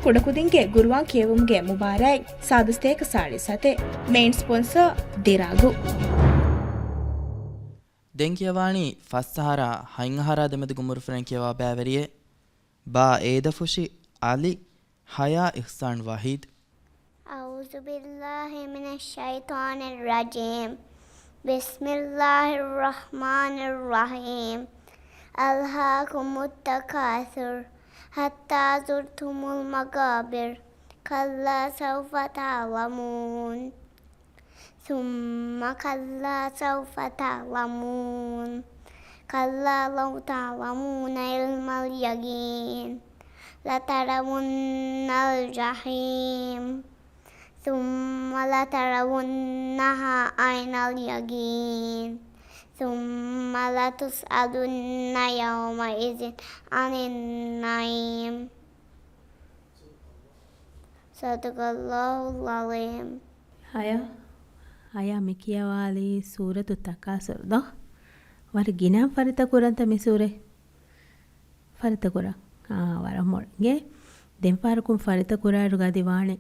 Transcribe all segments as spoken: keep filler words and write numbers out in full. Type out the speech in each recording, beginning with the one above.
ކުޑަކުދިންގެ ގުރުއާން ކިޔެވުމުގެ މުބާރާތް ސާދަ ސަތޭކަ ސާޅީސް ސަތޭކަ. މެއިން ސްޕޮންސަރ ދިރާގު. ދެން ކިޔަވާނީ ފަސް އަހަރާ ހަތް އަހަރާ ދެމެދު ގުމުރުފުރެން ކިޔަވާ ބައިވެރިއެއް. ބާ އޭދަފުށި އަލި ހަޔާ އިޙްސާން ވަޙީދު. أعوذ بالله من الشيطان الرجيم. بسم الله الرحمن الرحيم. ألهاكم التكاثر حتى زرتم المقابر. كلا سوف تعلمون. ثم كلا سوف تعلمون. كلا لو تعلمون علم اليقين لترون الجحيم ثم لترونها عين اليقين ثم لتسألن يومئذ عن النعيم. صدق الله العظيم. ހަޔާ، ހަޔާ މި ކިޔަވާލީ ސޫރަތު ތަކާސުރު ދޯ؟ ވަރަށް ގިނަ ފަރިތަ ކުރަންތަ މި ސޫރަތް؟ ފަރިތަ ކުރަން. އާ، ވަރަށް މޮޅު. އިނގޭ؟ ދެން ފަހަރަކުން ފަރިތަ ކުރާއިރު ގަދި ވާނެ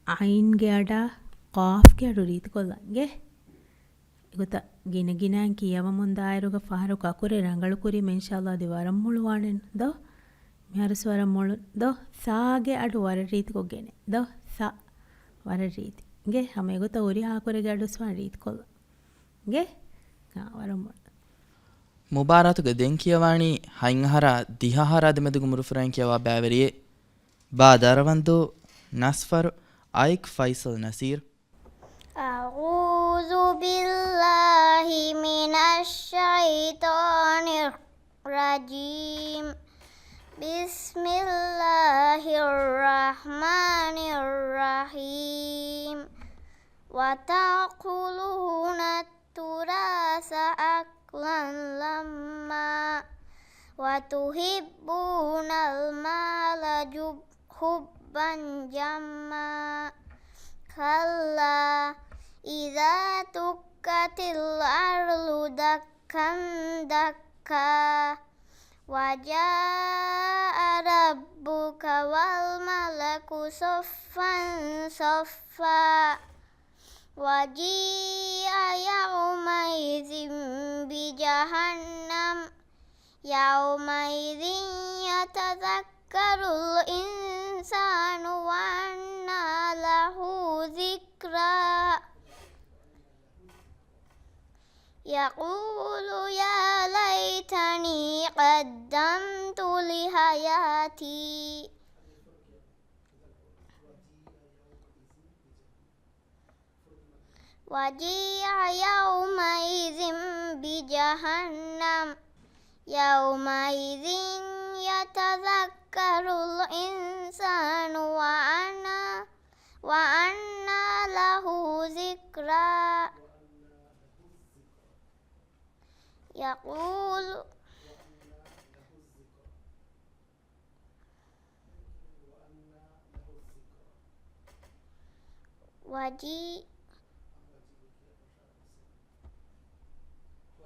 އައިންގެ އަޑާ ޤާފްގެ އަޑު ރީތިކޮށްލަން. އިނގޭ؟ އެގޮތަށް ގިނަ ގިނައިން ކިޔަވަމުން ދާއިރުގަ ފަހަރަކު އަކުރެއް ރަނގަޅު ކުރީމަ އިންޝާﷲ އަދި ވަރަށް މޮޅު ވާނެ ދޯ؟ މިހާރުސް ވަރަށް މޮޅު ދޯ؟ ސާގެ އަޑު ވަރަށް ރީތިކޮށް ގެނެ ދޯ؟ ސާ ވަރަށް ރީތި. އިނގޭ؟ ހަމަ އެގޮތަށް ހުރިހާ އަކުރެއްގެ އަޑުސް ވާން ރީތިކޮށްލަން. އިނގޭ؟ އާ، ވަރަށް މޮޅު. މުބާރާތުގެ ދެން ކިޔަވާނީ ހަތް އަހަރާ ދިހަ އަހަރާ ދެމެދު ގުމުރުފުރެން ކިޔަވާ ބައިވެރިއެއް. ބާ ދަރަވަންދޫ ނަސްފަރު އައިކް ފައިސަލް ނަސީރު. أعوذ بالله من الشيطان الرجيم. بسم الله الرحمن الرحيم. وتأكلون التراث أكلا لما وتحبون المال جب-، حبا جما. كلا إذا دكت الأرض دكا دكا. وجاء ربك والملك صفا صفا. وجيء يومئذ بجهنم، يومئذ يتذكر الإنسان وأنى له الذكرى. يقول يا ليتني قدمت لحياتي. وجيء يومئذ بجهنم، يومئذ يتذكر الإنسان وأنى، وأنى له الذكرى. يقول وجيء، وجيء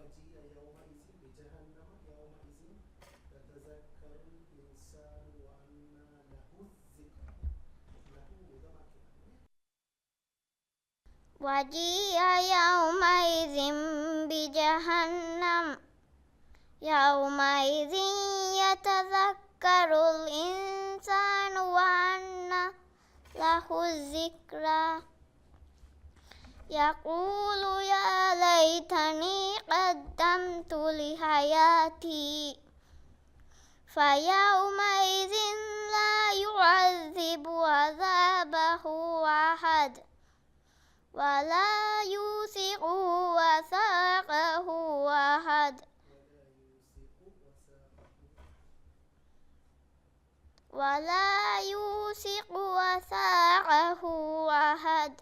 يومئذ بجهنم يومئذ يتذكر الإنسان وأنى له الذكرى. له ضمك. وجيء يومئذ بجهنم، يومئذ يتذكر الإنسان وأنى له الذكرى. يقول يا ليتني قدمت لحياتي. فيومئذ لا يعذب عذابه أحد ولا يوثق وثاقه أحد. ولا يوثق وثاقه أحد.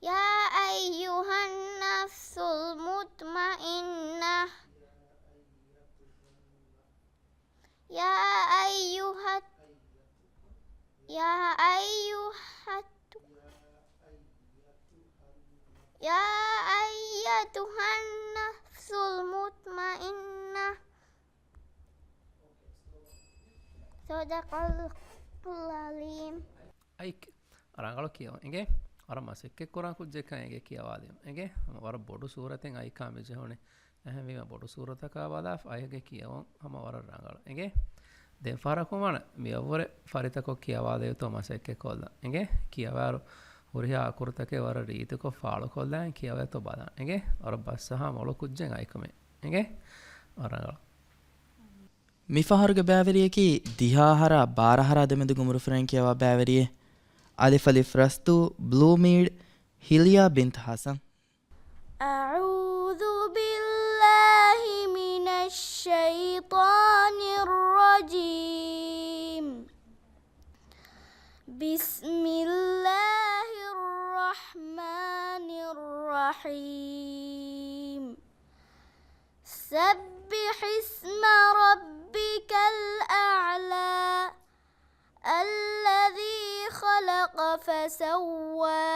يا أيها النفس المطمئنة. يا أيها، يا أيها، يا أيتها النفس المطمئنة. صدق الله. العليم. އައިކް، ރަނގަޅު ކިޔަވަން އެނގޭ. ވަރަށް މަސައްކަތްކުރާ ކުއްޖެއްކަން އެނގޭ ކިޔަވާލީމަ އެނގޭ. ހަމަ ވަރަށް ބޮޑު ސޫރަތެއް އައިކާ މިޖެހުނީ. އެހެންވީމަ ބޮޑު ސޫރަތަކާ ބަލާފަ އައިކްގެ ކިޔަވަން ހަމަ ވަރަށް ރަނގަޅު އެނގޭ. ދެން ފަހަރަކު ވާނެ މިއަށްވުރެ ފަރިތަކޮށް ކިޔަވާލެވިތޯ މަސައްކަތްކޮށްލަން އެނގޭ. ކިޔަވާއިރު ހުރިހާ އަކުރުތަކެއް ވަރަށް ރީތިކޮށް ފާޅުކޮށްލާން ކިޔަވޭތޯ ބަލަން އެނގޭ. ވަރަށް ބަސްއަހާ މޮޅު ކުއްޖެއް އައިކު މި އެނގޭ. ވަރަށް ރަނގަޅު. މިފަހަރުގެ ބައިވެރިޔަކީ ދިހަ އަހަރާ ބާރަ އަހަރާ ދެމެދުގެ އުމުރުފުރެން ކިޔަވާ ބައިވެރިއެއް. އަލިފް އަލިފް ރަސްތު، ބްލޫމީޑް، ހިލްޔާ ބިންތު ހަސަން. أعوذ بالله من الشيطان الرجيم. بسم الله الرحمن الرحيم. سبح اسم ربك الأعلى الذي خلق فسوى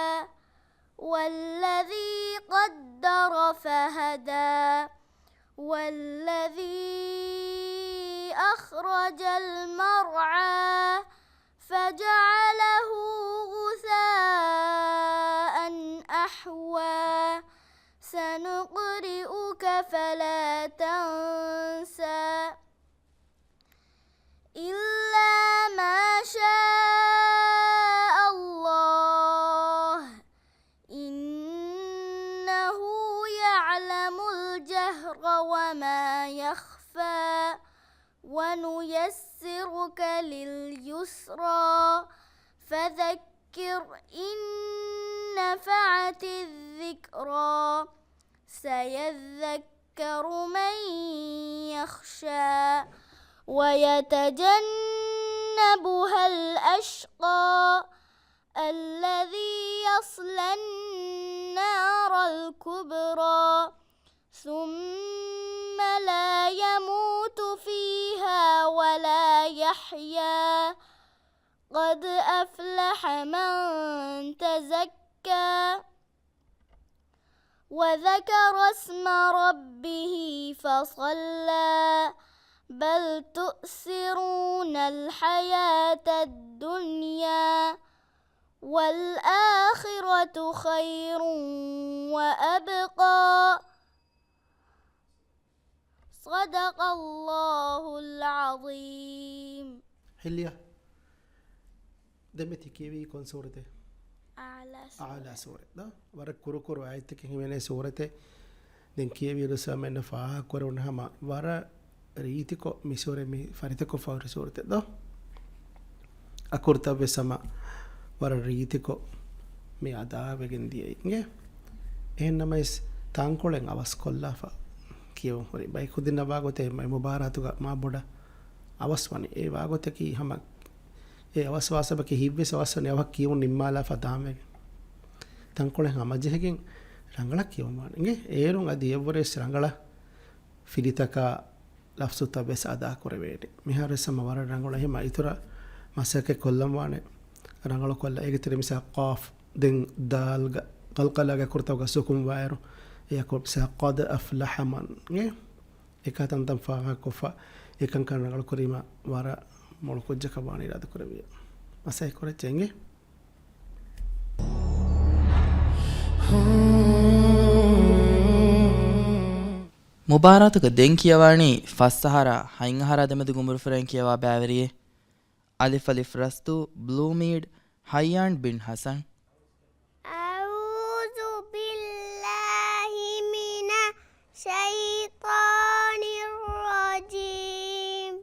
والذي قدر فهدى والذي أخرج المرعى فجعله غثاء أحوى سنقرئك فلا تنسى إلا ما شاء الله إنه يعلم الجهر وما يخفى ونيسرك لليسرى فذكر إن نفعت الذكرى سيذكر من يخشى ويتجنبها الأشقى الذي يصلى النار الكبرى ثم لا يموت فيها ولا يحيا قد أفلح من تزكى وذكر اسم ربه فصلى بل تؤثرون الحياة الدنيا والآخرة خير وأبقى صدق الله العظيم. ހިލްޔާ، ދެންމެ ތި ކިޔެވީ ކޮން ސޫރަތެއް؟ އަޢުލާ ސޫރަތް. އަޢުލާ ސޫރަތް ދޯ؟ ވަރަށް ކުރުކުރު އާޔަތްތަކެއް ހިމެނޭ ސޫރަތެއް. ދެން ކިޔެވިއިރު ސަމެންނަ ފާހަގަކުރެވުނު ހަމަ ވަރަށް ރީތިކޮށް މި ސޫރަ މި ފަރިތަކޮށް ފަހުރި ސޫރަތެއް ދޯ؟ އަކުރުތައް ވެސް ހަމަ ވަރަށް ރީތިކޮށް މި އަދާވެގެން ދިޔައީ އިނގޭ. އެހެން ނަމަވެސް ތަންކޮޅެއް އަވަސް ކޮށްލާފަ ކިޔެވުން ހުރި. ބައި ކުދިންނަށް ވާގޮތެއް މަ-، މުބާރާތުގަ މާ ބޮޑަށް އަވަސް ވަނީ. އެ ވާގޮތަކީ ހަމަ އެ އަވަސް ވާ ސަބަބަކީ ހިތްވެސް އަވަސް ވަނީ އަވަހަށް ކިޔެވުން ނިންމާލާފަ ދާންވެގެން. ތަންކޮޅެއް ހަމަޖެހިގެން ރަނގަޅަށް ކިޔެވުން ވާނެ އިނގޭ. އޭރުން އަދި އެއްވުރެސް ރަނގަޅަށް ފިލިތަކާ ލަފްޒުތައް ވެސް އަދާކުރެވޭނެ. މިހާރުވެސް ހަމަ ވަރަށް ރަނގަޅަށް ހަމަ އިތުރަށް މަސައްކަތް ކޮށްލަން ވާނެ. ރަނގަޅު ކޮށްލާ. އޭގެ ތެރެ މިސާ ޤާފް، ދެން ދާލްގަ، ޤަލްޤަލާގެ އަކުރުތަކުގަ ސުކުން ވާއިރު، އެ އަކުރު މިސާ ޤަދް އަފްލަޙަ މަން. އެ އެކާ ތަންތަން ފާހަގަކޮށްފަ، އެކަންކަން ރަނގަޅު ކުރީމަ ވަރަށް މޮޅު ކުއްޖަކަށް ވާނެ އިރާދަކުރެވިޔާ. މަސައްކަތް ކުރައްޗޭ އިނގޭ. މުބާރާތުގަ ދެން ކިޔަވާނީ ފަސް އަހަރާ ހަތް އަހަރާ ދެމެދުގެ އުމުރުފުރެން ކިޔަވާ ބައިވެރިއެއް. އަލިފް އަލިފް ރަސްތު، ބްލޫމީޑް، ހައްޔާން ބިން ހަސަން. أعوذ بالله من الشيطان الرجيم.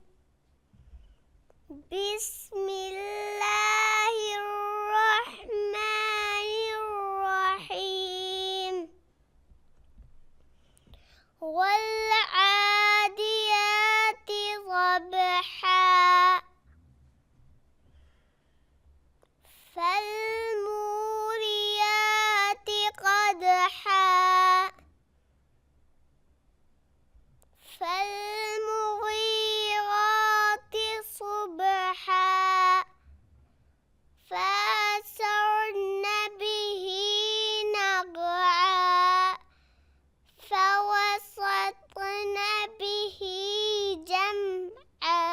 بسم الله الرحمن الرحيم. والعاديات ضبحا. فالموريات قدحا. فالمغيرات صبحا. فأثرن به نقعا. فوسطن به جمعا.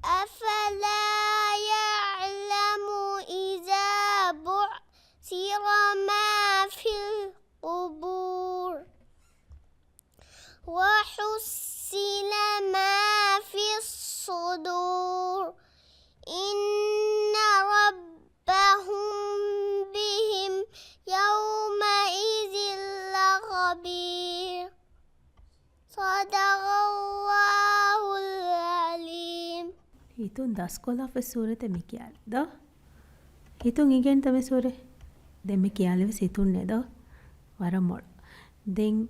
أفلا يعلم إذا بعثر ما في القبور وحصل ما في الصدور إن ربهم بهم يومئذ لخبير. صدق الله العظيم. ހިތުން ދަސްކޮށްލާފަ ސޫރަތެއް މި ކިޔާލި ދޯ؟ ހިތުން އިނގޭންތަ މި ސޫރަ؟ ދެން މި ކިޔާލިވެސް ހިތުންނޭ ދޯ؟ ވަރަށް މޮޅު. ދެން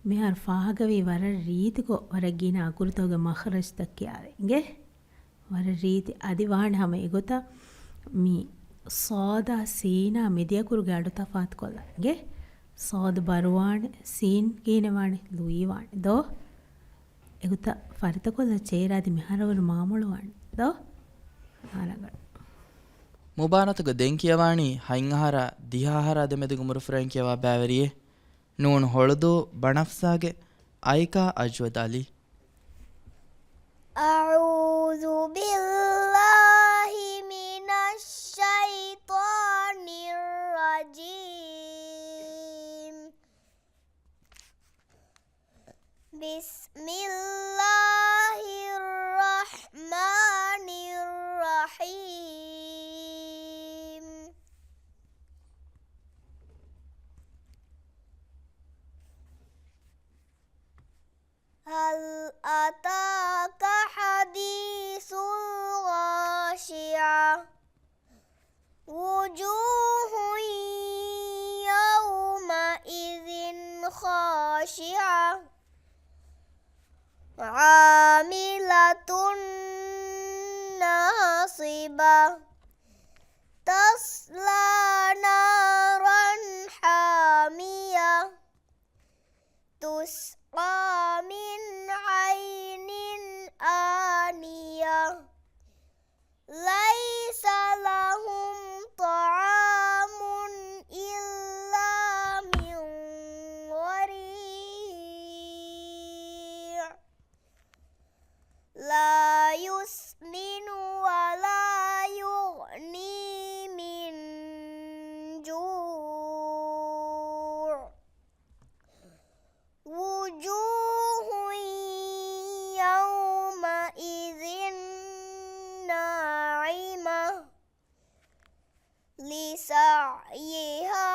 މިހާރު ފާހަގަވީ ވަރަށް ރީތިކޮށް، ވަރަށް ގިނަ އަކުރުތަކުގެ މަޚްރަޖްތައް ކިޔާލި. އިނގޭ؟ ވަރަށް ރީތި. އަދި ވާނެ ހަމަ އެގޮތަށް މި ޞާދާ ސީނާ މިދިޔަކުރުގެ އަޑު ތަފާތުކޮށްލަން. އިނގޭ؟ ޞާދު ބަރުވާނެ، ސީން ގިނަވާނެ، ލުއިވާނެ. ދޯ؟ އެގޮތަށް ފަރިތަކޮށްލަ ޗޭރާދި މިހާރު ވަރަށް މާމޮޅުވާނެ. ދޯ؟ އާ ރަނގަޅު. މުބާރާތުގަ ދެން ކިޔަވާނީ ހަތް އަހަރާ ދިހަ އަހަރާ ދެމެދުގެ އުމުރުފުރައިން ކިޔަވާ ބައިވެރިއެއް. ނޫން ހޮޅުދޫ ބަނަފްސާގެ އައިކާ އަޖްވަދް އަލީ. أعوذ بالله من الشيطان الرجيم. بسم الله الرحمن الرحيم. هل أتاك حديث الغاشية. وجوه يومئذ خاشعة. عاملة ناصبة. تصلى نارا حامية. تسقى من عين آنية. ليس لهم طعام إلا من ضريع. لا يسمن ولا يغني من جوع. وجوه يومئذ ناعمة. لسعيها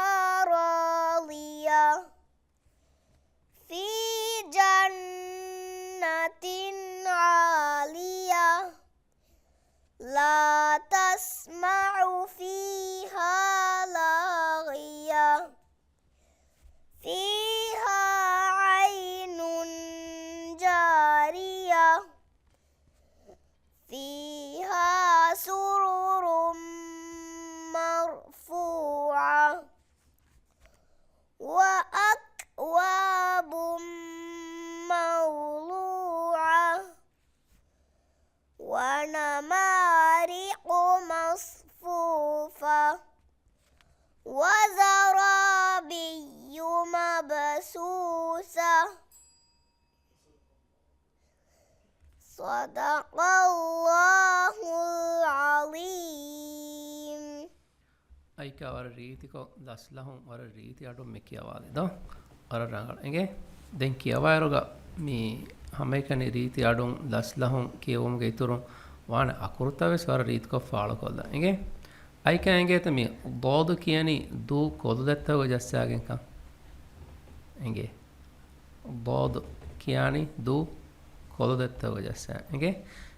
راضية. في جنة عالية. لا تسمع فيها لاغية. فيها عين جارية. فيها سرر مرفوعة. وأكواب موضوعة. ونمارق مصفوفة. وزرابي مبثوثة. صدق الله العظيم. އައިކާ ވަރަށް ރީތިކޮށް ލަސްލަހުން ވަރަށް ރީތި އަޑުން މި ކިޔަވާލި ދޯ؟ ވަރަށް ރަނގަޅު. އެނގޭ؟ ދެން ކިޔަވާއިރުގަ މި ހަމައެކަނި ރީތި އަޑުން ލަސްލަހުން ކިޔެވުމުގެ އިތުރުން ވާނެ އަކުރުތައް ވެސް ވަރަށް ރީތިކޮށް ފާޅުކޮށްލަން. އެނގޭ؟ އައިކާ އެނގޭތަ މި ޟާދު ކިޔަނީ ދޫ ކޮލުދަތްތަކުގަ ޖައްސާގެންކަން؟ އެނގޭ؟ ޟާދު ކިޔާނީ ދޫ ކޮލުދަތްތަކުގަ ޖައްސާ. އެނގޭ؟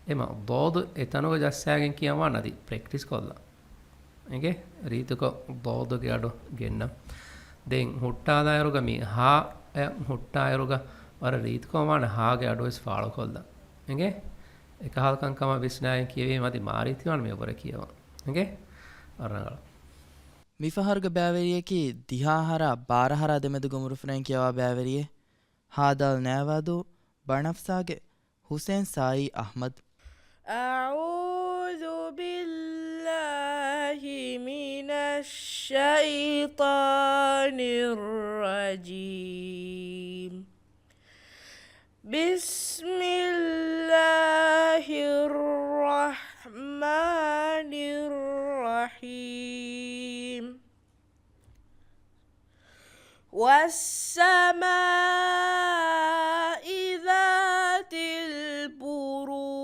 އެމަ ޟާދު އެތަނުގަ ޖައްސާގެން ކިޔަން ވާނެ އަދި ޕްރެކްޓިސް ކޮށްލަން. އެނގޭ؟ ރީތިކޮށް ޟާދުގެ އަޑު ގެންނަން. ދެން ހުއްޓާލާއިރުގަ މި ހާ އަށް ހުއްޓާއިރުގަ ވަރަށް ރީތިކޮށް ވާނެ ހާގެ އަޑު ވެސް ފާޅުކޮށްލަން. އެނގޭ؟ އެކަހަލަ ކަންކަމަށް ވިސްނާއިން ކިޔެވީމަ އަދި މާރީތިވާނެ މި އެބަ ކިޔަވަން. އެނގޭ؟ އަށް ރަނގަޅަށް. މިފަހަރުގެ ބައިވެރިޔަކީ ދިހަ އަހަރާ ބާރަ އަހަރާ ދެމެދުގެ އުމުރުފުރެން ކިޔަވާ ބައިވެރިއެއް. ހާދަލް ނައިވާދޫ ބަނަފްސާގެ ހުސޭން ސާއީ އަޙްމަދު. أعوذ بالله من الشيطان الرجيم. بسم الله الرحمن والسماء ذات البروج،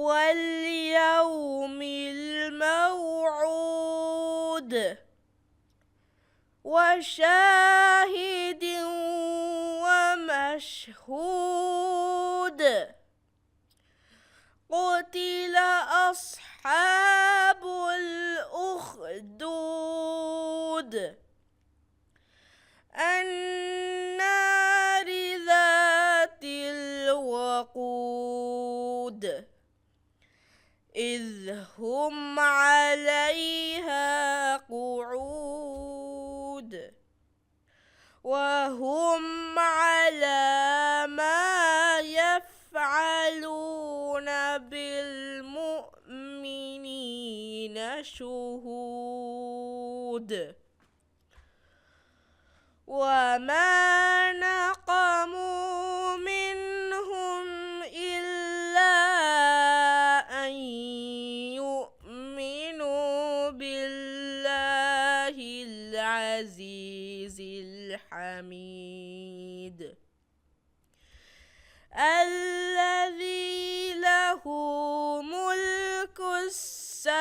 واليوم الموعود، وشاهد ومشهود. قتل أصحاب الأخدود. النار ذات الوقود. إذ هم عليها قعود. وهم على ما يفعلون بالمؤمنين شهود. وما نقموا منهم إلا أن يؤمنوا بالله العزيز الحميد، الذي له ملك السماوات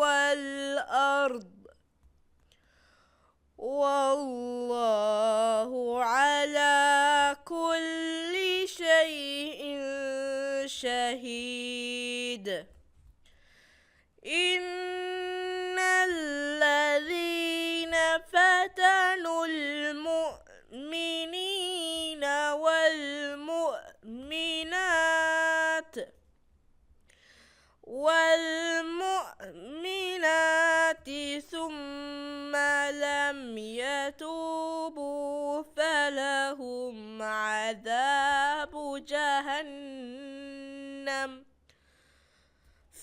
والأرض، والله على كل شيء شهيد. إن الذين فتنوا المؤمنين والمؤمنات والمؤمنات ثم لم يتوبوا فلهم عذاب جهنم،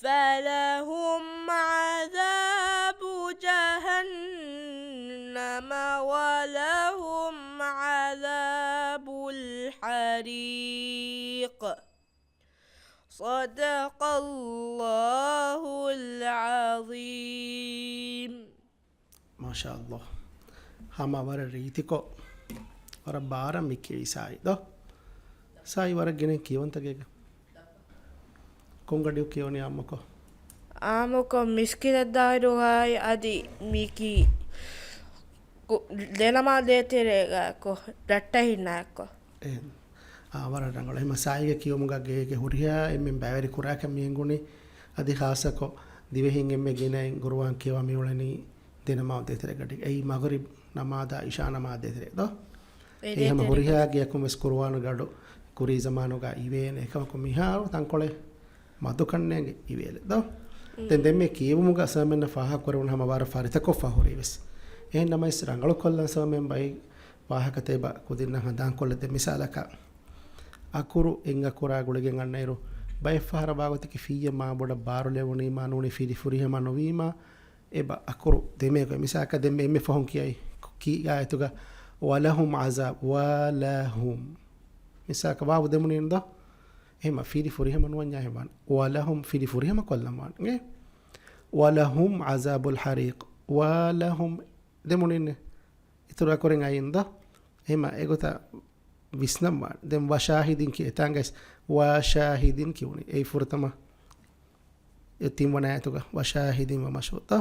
فلهم عذاب جهنم ولهم عذاب الحريق. صدق الله العظيم. މާޝާﷲ. ހަމަ ވަރަށް ރީތިކޮށް، ވަރަށް ބާރަށް މި ކިޔަވީ ސާއި ދޯ؟ ސާއި ވަރަށް ގިނަ ކިޔަވަންތަ ގޭގަ؟ ކޮން ގަޑިއު ކިޔަވަނީ އާއްމުކޮށް؟ އާއްމުކޮށް މިސްކިތަށް ދާއިރު ހާއި އަދި މިކީ ކު-، ދެނަމާ ދޭތެރޭގަ ކޮ-، ރައްޓެހިންނާއެއްކޮ. އެހެން. އާ، ވަރަށް ރަނގަޅު. އެހެމަ ސާއީގެ ކިޔުމުގަ ގޭގެ ހުރިހާ އެންމެން ބައިވެރި ކުރާކަށް މި އެނގުނީ. އަދި ޚާއްޞަކޮށް ދިވެހިން އެންމެ ގިނައިން ގުރުއާން ކިޔަވާ މިއުޅެނީ ދެނަމާ ދޭތެރޭ ގަޑި. އެއީ މަޣްރިބް ނަމާދާ އިޝާ ނަމާދާ ދޭތެރޭ ދޯ؟ އެ އެހެމަ ދޭތެރޭ ހުރިހާ ގެޔަކުން ވެސް ޤުރުއާނުގެ ގަޑު ކުރީ ޒަމާނުގަ އިވޭނެ. އެކަމަކު މިހާރު ތަންކޮޅެއް މަދުކަންނޭނގެ އިވޭލެ ދޯ؟ މް. ދެން ދެންމެ ކިޔެވުމުގަ ސަމެންނަށް ފާހަގަކުރެވުނު ހަމަ ވަރަށް ފަރިތަކޮށްފަ ހުރީ ވެސް. އެހެން ނަމަވެސް ރަނގަޅުކޮށްލަން ސަމެން ބައި ވާހަކަތައް އެބަ ކުދިންނަށް ހަނދާންކޮށްލަދޭ. މިސާލަކަށް، އަކުރު އެއް އަކުރާ ގުޅިގެން އަންނައިރު، ބައެއްފަހަރަށް ވާގޮތަކީ ފިއްޔެއް މާބޮޑަށް ބާރުލެވުނީމާ ނޫނީ ފިލި ފުރިހަމަ ނުވީމާ، އެބަ އަކުރު ދެމޭގޮތް. މިސާލަކަށް ދެންމެ އެންމެ ފަހުން ކިޔައި ކީ އާޔަތުގަ ވަލަހުމް ޢަޒާބް، ވަލަހުމް. މިސާލަކަށް ވާވު ދެމުނީނު ދޯ؟ އެހެމަ ފިލި ފުރިހަމަ ނުވަންޏާ ހެން ވާނެ. ވަލަހުމް ފިލި ފުރިހަމަ ކޮށްލަން ވާނެ. އެ؟ ވަލަހުމް ޢަޒާބުލް ޙަރީޤް. ވަލަހުމް ދެމުނީނެ. އިތުރު އަކުރެއް އައިން ދޯ؟ އެހެމަ އެގޮތަށް ވިސްނަން ވާނެ. ދެން ވަޝާހިދިން ކި އެތާނގައިސް ވަޝާހިދިން ކިޔުނީ. އެއީ ފުރަތަމަ އެ ތިންވަނަ އާޔަތުގަ ވަޝާހިދިން ވަމަޝްހޫދް ދޯ؟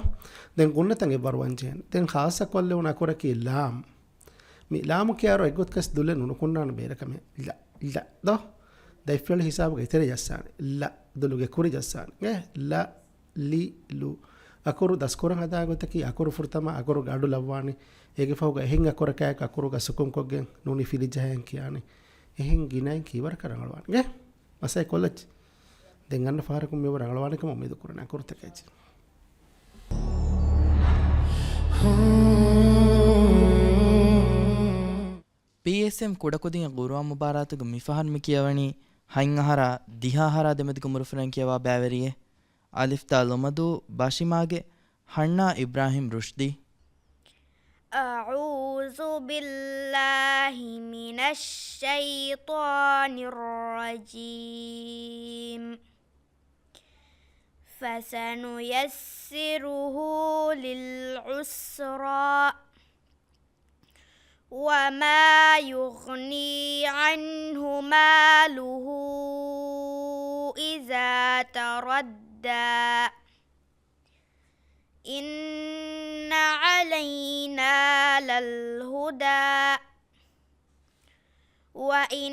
ދެން ގުންނަތަން އެއްވަރު ވަންޖެހޭނެ. ދެން ޚާއްޞަކޮށްލެވުނު އަކުރަކީ ލާމް. މި ލާމު ކިޔާއިރު އެއްގޮތަކަސް ދުލެއް ނުނުކުންނާނެ ބޭރަކަށް މި ލަ، ލަ ދޯ؟ ދަތްފިޔަޅު ހިސާބުގަ އެތެރެ ޖައްސާނެ. ލަ، ދުލުގެ ކުރި ޖައްސާނެ. އެ، ލަ، ލި، ލު. އަކުރު ދަސްކުރަން ހަދާ ގޮތަކީ އަކުރު ފުރަތަމަ އަކުރު ގަޑު ލައްވާނެ. އޭގެ ފަހުގަ އެހެން އަކުރަކާއެކު އަކުރުގަ ސުކުންކޮށްގެން ނޫނީ ފިލި ޖަހައިން ކިޔާނެ. އެހެން ގިނައިން ކީވަރަކަށް ރަނގަޅުވާނެ. އެ؟ މަސައްކަތް ކޮށްލައްޗި. ދެން އަންނަ ފަހަރަކުން މިއަށް ރަނގަޅުވާނެ ކަމަށް އުއްމީދު ކުރަން އަކުރުތަކަށް. ޕީއެސްއެމް ކުޑަކުދިންގެ ޤުރުއާން މުބާރާތުގެ މިފަހަރު މި ކިޔަވަނީ ހަތް އަހަރާ ދިހަ އަހަރާ ދެމެދުގެ އުމުރުފުރެން ކިޔަވާ ބައިވެރިއެއް. އަލިފް ދާލު މަދު ބަށިމާގެ ހަންނާ އިބްރާހިމް ރުޝްދީ. أعوذ بالله من الشيطان الرجيم. فسنيسره للعسرى. وما يغني عنه ماله إذا تردى. إن علينا للهدى. وإن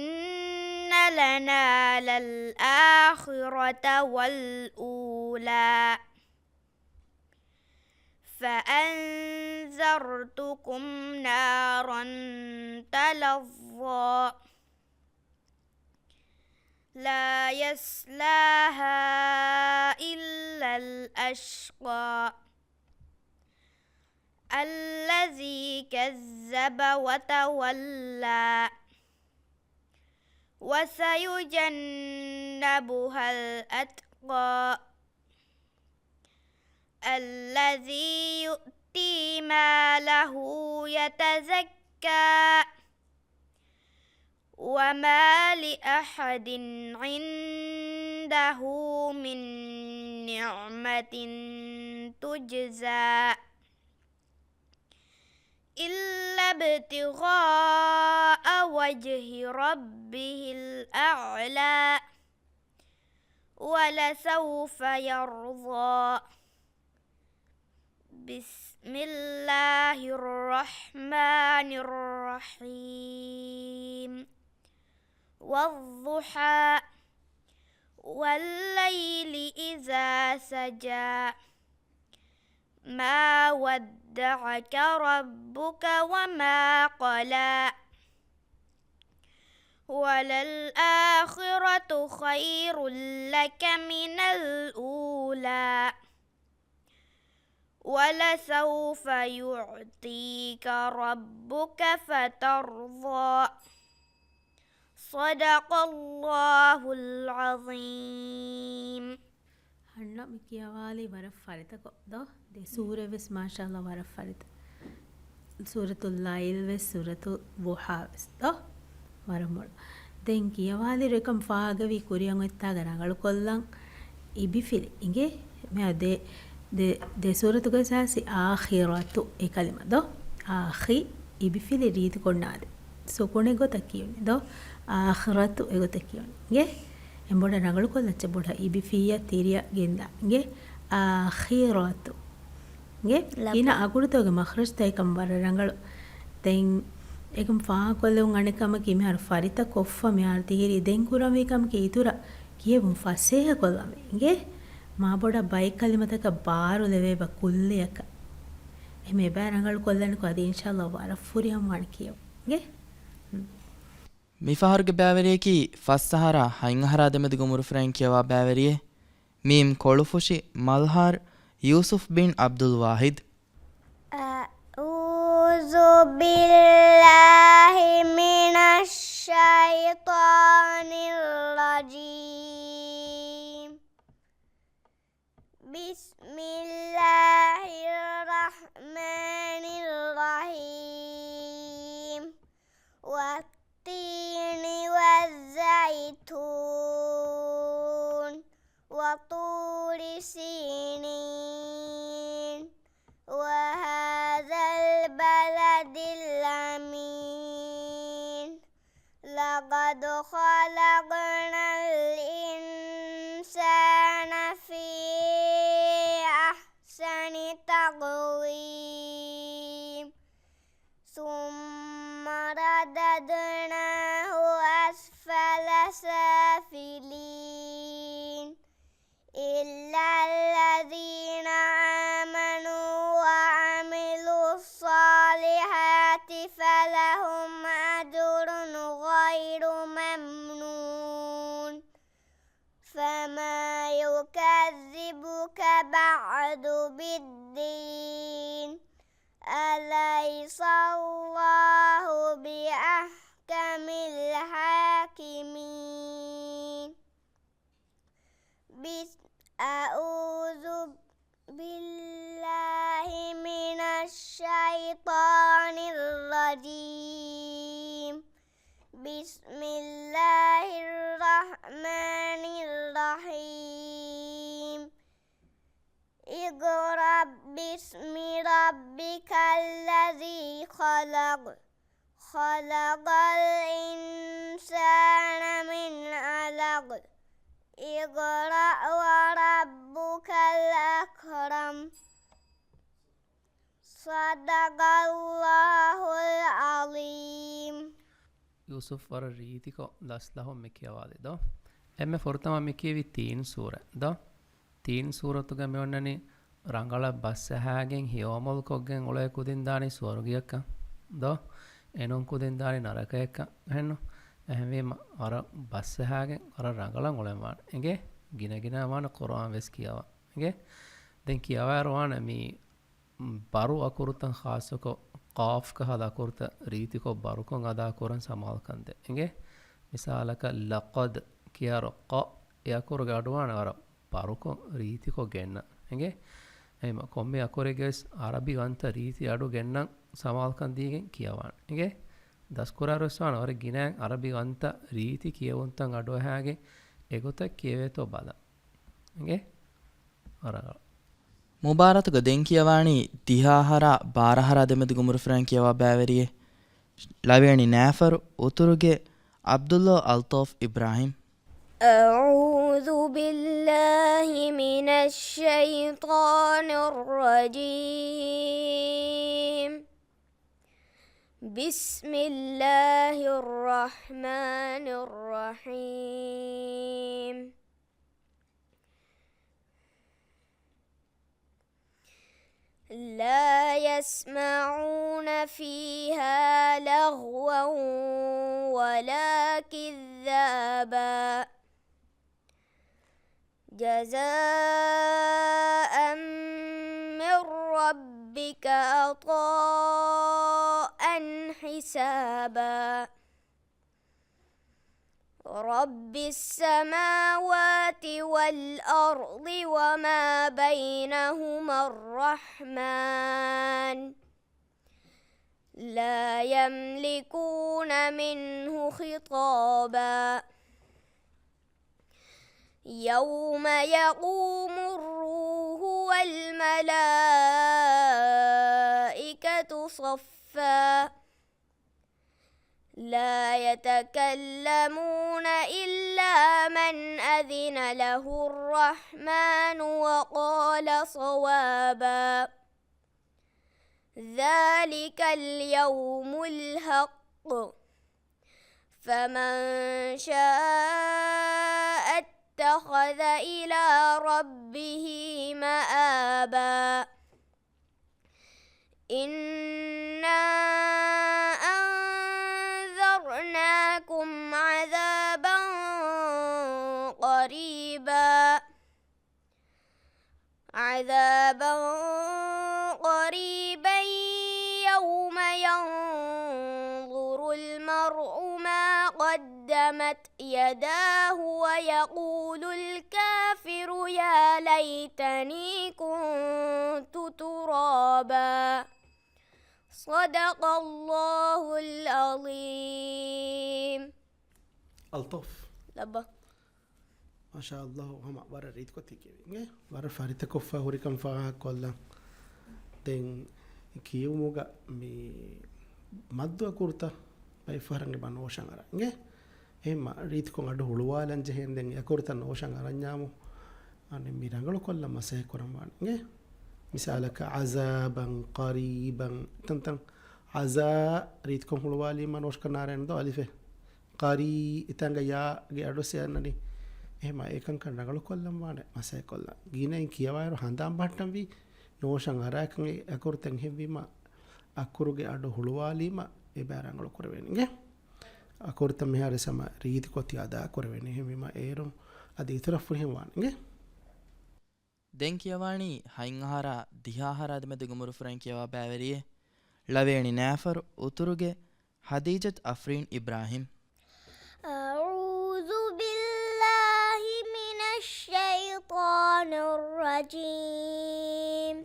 لنا للآخرة والأولى. فأنذرتكم نارا تلظى. لا يصلاها إلا الأشقى. الذي كذب وتولى. وسيجنبها الأتقى. الذي يؤتي ماله يتزكى. وما لأحد عنده من نعمة تجزى إلا ابتغاء وجه ربه الأعلى ولسوف يرضى. بسم الله الرحمن الرحيم. والضحى. والليل إذا سجى. ما ودعك ربك وما قلى. وللآخرة خير لك من الأولى. ولسوف يعطيك ربك فترضى. صدق الله العظيم. އަންނަ މި ކިޔަވާލީ ވަރަށް ފަރިތަކޮށް ދޯ؟ ދެ ސޫރަތް ވެސް މާޝާﷲ ވަރަށް ފަރިތަ. ސޫރަތުލް ލައިލް ވެސް، ސޫރަތުލް ޟުޙާ ވެސް ދޯ؟ ވަރަށް މޮޅު. ދެން ކިޔަވާލިއިރު އެކަން ފާހަގަވީ ކުރިއަށް އޮތްތާގަ ރަނގަޅުކޮށްލަން އިބިފިލި އިނގޭ؟ މިއާ ދެ، ދެ، ދެ ސޫރަތުގެ އެސާސީ އާޚިރަތު އެ ކަލިމަ ދޯ؟ އާޚި އިބިފިލި ރީތިކޮށް ނާދޭ. ސުކުނެއް ގޮތަށް ކިޔުނީ ދޯ؟ އާޚިރަތު އެގޮތަށް ކިޔުނީ. އިނގޭ؟ އެ ބޮޑަށް ރަނގަޅުކޮށްލައްޗަ ބޮޑަށް އިބިފިއްޔާ ތިރިއަށް ގެންދާ. އިނގޭ؟ އާޚިރަތު. އިނގޭ؟ ލަބު. އިނަ އަގުޑުތަކުގެ މަޚްރަޖުތަކެއް ކަމަށް ވަރަށް ރަނގަޅު. ދެން އެކަން ފާހަގަކޮށްލެވުން އަނެއް ކަމަކީ މިހާރު ފަރިތަ ކޮށްފަ މިހާރު ތިހިރީ ދެން ކުރަންވީ ކަމަކީ އިތުރަށް ކިޔެވުން ފަސޭހަކޮށްލަންވީ. އިނގޭ؟ މާ ބޮޑަށް ބައެއް ކަލިމަތަކަށް ބާރު ލެވޭބަ ކުއްލިއަކަށް. އެހެން އެބައި ރަނގަޅުކޮށްލަނިކޮށް އަދި އިންޝާﷲ ވަރަށް ފުރިހަމަވާނެ ކިޔެވުން. އިނގޭ؟ މިފަހަރުގެ ބައިވެރިޔަކީ ފަސް އަހަރާ ހަތް އަހަރާ ދެމެދުގެ އުމުރުފުރައިން ކިޔަވާ ބައިވެރިއެއް. މީމް ކޮޅުފުށި މަލްހާރު ޔޫސުފް ބިން ޢަބްދުލް ވާޙިދު. أعوذ بالله من الشيطان الرجيم. بسم الله الرحمن الرحيم. والتين والزيتون. وطور سينين. وهذا البلد الأمين. لقد خلقنا الإنسان في أحسن تقويم. ثم رددناه أسفل سافلين. إلا الذين آمنوا وعملوا الصالحات فلهم أجر غير ممنون. فما يكذبك بعد بالدين. أليس الله بأحكم الحاكمين. خلق الإنسان من علق. اقرأ وربك الأكرم. صدق الله العظيم. ޔޫސުފް ވަރަށް ރީތިކޮށް ލަސްލަހުން މި ކިޔަވާލި ދޯ. އެންމެ ފުރަތަމަ މި ކިޔެވި ތީން ސޫރަ ދޯ. ތީން ސޫރަތުގަ މި އޮންނަނީ ރަނގަޅަށް ބަސްއަހާގެން ހެޔޮއަމަލުކޮށްގެން އުޅޭ ކުދިން ދާނީ ސުވަރުގެއަކަށް ދޯ. އެނޫން ކުދިން ދާނީ ނަރަކަޔަކަށް އެހެންނު. އެހެންވީމަ ވަރަށް ބަސްއަހާގެން ވަރަށް ރަނގަޅަށް އުޅެން ވާނެ. އިނގޭ؟ ގިނަ ގިނަ ވާނެ ޤުރުއާން ވެސް ކިޔަވާ. އިނގޭ؟ ދެން ކިޔަވާއިރު ވާނެ މި ބަރު އަކުރުތައް ޚާއްޞަކޮށް ޤާފް ކަހަލަ އަކުރުތައް ރީތިކޮށް ބަރުކޮށް އަދާ ކުރަން ސަމާލުކަން ދޭ. އިނގޭ؟ މިސާލަކަށް ލަޤަދް ކިޔާރު ޤަ އެ އަކުރުގެ އަޑުވާނެ ވަރަށް ބަރުކޮށް ރީތިކޮށް ގެންނަން. އިނގޭ؟ އެހެންވީމަ ކޮންމެ އަކުރެއްގެ ވެސް އަރަބި ވަންތަ ރީތި އަޑު ގެންނަން ސަމާލުކަން ދީގެން ކިޔަވާނެ. އިނގޭ؟ ދަސްކުރާއިރު ވެސް ވާނެ ވަރަށް ގިނައިން އަރަބި ވަންތަ ރީތި ކިޔެވުންތައް އަޑުއަހާގެން އެގޮތަށް ކިޔެވޭތޯ ބަލަން. އިނގޭ؟ ވަރަށް ރަނގަޅު. މުބާރާތުގަ ދެން ކިޔަވާނީ ދިހަ އަހަރާ ބާރަ އަހަރާ ދެމެދު ގުމުރުފުރައިން ކިޔަވާ ބައިވެރިއެއް. ލަވޭނި ނައިފަރު އުތުރުގެ ޢަބްދުﷲ އަލްޠައުފް އިބްރާހިމް. أعوذ بالله من الشيطان الرجيم. بسم الله الرحمن الرحيم. لا يسمعون فيها لغوا ولا كذابا. جزاء من ربك عطاء حسابا. رب السماوات والأرض وما بينهما الرحمن. لا يملكون منه خطابا. يوم يقوم الروح والملائكة صفا. لا يتكلمون إلا من أذن له الرحمن وقال صوابا. ذلك اليوم الحق. فمن شاء اتخذ إلى ربه مآبا. إنا أنذرناكم عذابا قريبا. عذابا قريبا يوم ينظر المرء ما قدمت يداه ويقول الكافر يا ليتني كنت ترابا. صدق الله العظيم. އަލްޠައުފް. ލައްބަ. މާޝާ ﷲ، ހަމަ ވަރަށް ރީތިކޮށް ތި ކިޔެވި. އިނގޭ؟ ވަރަށް ފަރިތަކޮށްފަ ހުރިކަން ފާހަގަކޮށްލަން. ދެން ކިޔެވުމުގަ މި މައްދު އަކުރުތައް ބައެއް ފަހަރަށް އެބަ ނޯޝަން އަރާ. އިނގޭ؟ އެހެންމަ ރީތިކޮށް އަޑު ހުޅުވާލަން ޖެހޭނެ ދެން އެ އަކުރުތައް ނޯޝަން އަރަންޏާމު، އަނެއް މި ރަނގަޅުކޮށްލަން މަސައްކަތް ކުރަން ވާނެ. އިނގޭ؟ މިސާލަކަށް، ޢަޒާބަން ޤަރީބަން. ތަންތަން ޢަޒާ ރީތިކޮށް ހުޅުވާލީމަ ނޯޝަން އަރާނެ ދޯ އަލިފެއް. ޤަރީ އެތާނގަ ޔާގެ އަޑު ސެ އަންނަނީ. އެހެންމަ އެކަންކަން ރަނގަޅުކޮށްލަން ވާނެ މަސައްކަތް ކޮށްލަން. ގިނައިން ކިޔަވާއިރު ހަނދާން ބަހައްޓަންވީ ނޯޝަން އަރާކަން އެ އަކުރުތައް. އެހެންވީމަ އަކުރުގެ އަޑު ހުޅުވާލީމަ އެބަ ރަނގަޅު ކުރެވޭނެ. އިނގޭ؟ އަކުރުތައް މިހާރު ސަމަ ރީތިކޮށް ތި އަދާ ކުރެވޭނެ. އެހެންވީމަ އޭރުން އަދި އިތުރަށް ފުރިހަމަ ވާނެ. އިނގޭ؟ ދެން ކިޔަވާނީ ހަތް އަހަރާ ދިހަ އަހަރާ ދެމެދު ގުމުރުފުރައިން ކިޔަވާ ބައިވެރިއެއް. ޅަވޭނި ނައިފަރު އުތުރުގެ ހަދީޖަތް އަފްރީން އިބްރާހިމް. أعوذ بالله من الشيطان الرجيم.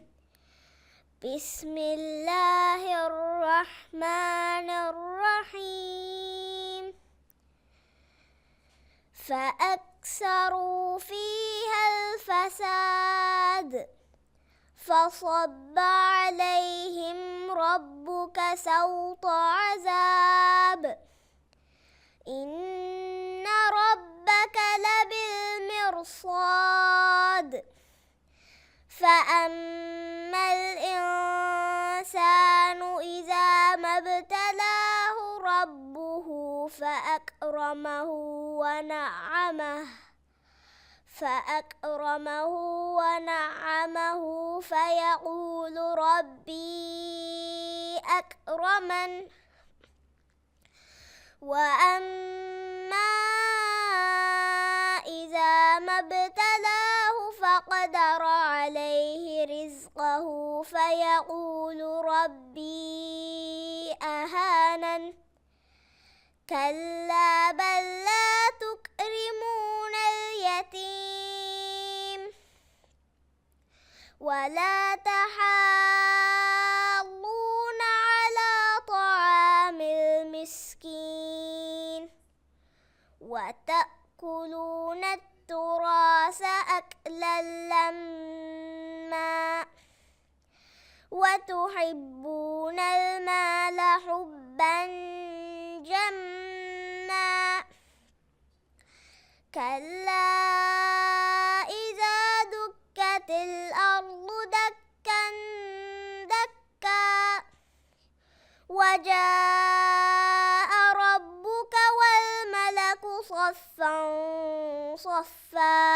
بسم الله الرحمن الرحيم. فأكثروا فيها الفساد فصب عليهم ربك سوط عذاب. إن ربك لبالمرصاد. فأما الإنسان إذا ما ابتلاه ربه فأكرمه ونعمه، فأكرمه ونعمه فيقول ربي أكرمن. وأما إذا ما ابتلاه فقدر عليه رزقه فيقول ربي أهانن. كلا بل لا تكرمون اليتيم ولا تحاضون على طعام المسكين وتأكلون التراث أكلا لما وتحبون المال حبا جما كلا إذا دكت الأرض دكا دكا وجاء ربك والملك صفا صفا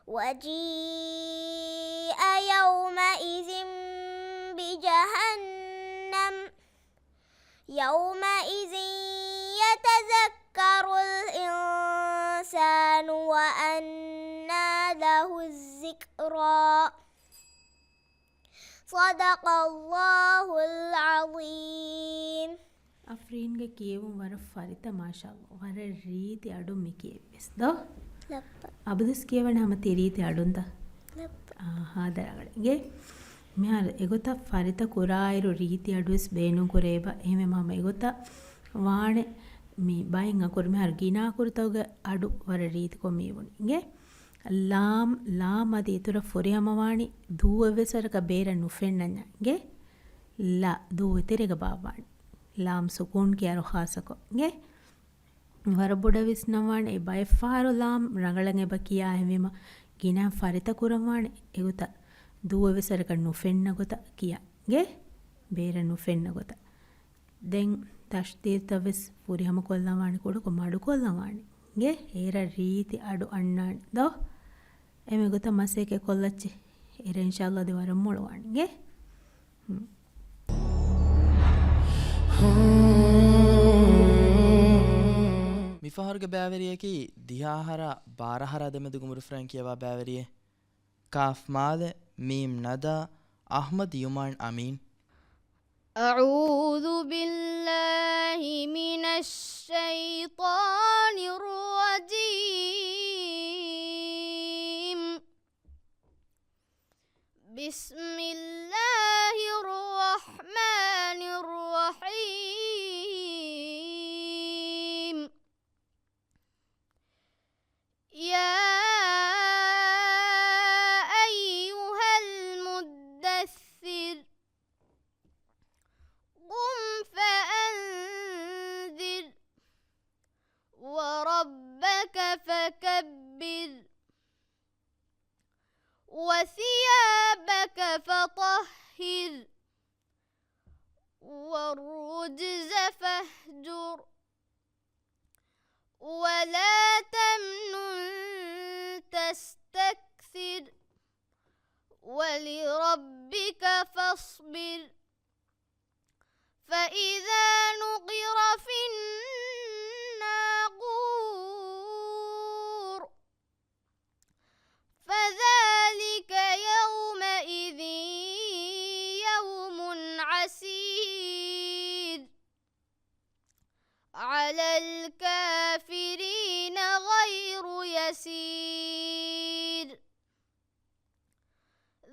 وجيء يومئذ بجهنم يومئذ يتذكر الإنسان وأنى له الذكرى. صدق الله العظيم. އަފްރީންގެ ކިޔެވުން ވަރަށް ފަރިތަ، މާޝާﷲ. ވަރަށް ރީތި އަޑުން މި ކިޔެވިވެސް ދޯ؟ ލައްޕަ. އަބަދުސް ކިޔެވަނީ ހަމަ ތި ރީތި އަޑުންތަ؟ ލައްޕަ. އާ، ހާދަ ރަނގަޅަށް. އިނގޭ. މިހާރު އެގޮތަށް ފަރިތަ ކުރާއިރު ރީތި އަޑުވެސް ބޭނުން ކުރެވޭބަ. އެހެންވީމަ ހަމަ އެގޮތަށް ވާނެ މި ބައެއް އަކުރު. މިހާރު ގިނަ އަކުރުތަކުގެ އަޑު ވަރަށް ރީތިކޮށް މި ވުނީ. އިނގޭ. ލާމް، ލާމް އަދި އިތުރަށް ފުރިހަމަވާނީ ދޫއެއްވެސް ވަރަކަށް ބޭރަށް ނުފެންނަންޏާ. އިނގޭ. ލަ، ދޫ އެތެރޭގަ ބާއްވާނެ. ލާމް ސުކޫން ކިޔާއިރު ޚާއްޞަކޮށް. އިނގޭ. ވަރަށް ބޮޑަށް ވިސްނަންވާނެ އެ ބައެއް ފަހަރު ލާމް ރަނގަޅަށް އެބަ ކިޔާ އެހެންވީމަ ގިނަ ފަރިތަ ކުރަންވާނެ އެގޮތަށް ދޫއެއްވެސް ވަރަކަށް ނުފެންނަ ގޮތަށް ކިޔާ. އިނގޭ. ބޭރަށް ނުފެންނަ ގޮތަށް. ދެން ތަޝްދީދުތައް ވެސް ފުރިހަމަ ކޮށްލަންވާނެ، ކުޑަކޮށް މަޑުކޮށްލަންވާނެ. އިނގޭ. އޭރަށް ރީތި އަޑު އަންނާނެ ދޯ؟ އެމެ ގޮތަށް މަސައްކަތް ކޮށްލައްޗޭ. އޭރަށް އިންޝާﷲ އަދި ވަރަށް މޮޅުވާނެ. އިނގޭ. ހުން. މިފަހަރުގެ ބައިވެރިޔަކީ ދިހަ އަހަރާ ބާރަ އަހަރާ ދެމެދުގެ އުމުރުފުރައިން ކިޔަވާ ބައިވެރިއެއް. ކާފް މާލެ، މީމް ނަދާ، އަޙްމަދު ޔުމާން އަމީން. أعوذ بالله من الشيطان الرجيم. بسم الله الرحمن الرحيم. يا أيها المدثر، قم فأنذر، وربك فكبر، وثيابك فطهر، والرجز فاهجر، ولا تمنن تستكثر، ولربك فاصبر، فإذا نقر في الناقور، فذلك يومئذ يوم عسير، على الكافرين غير يسير.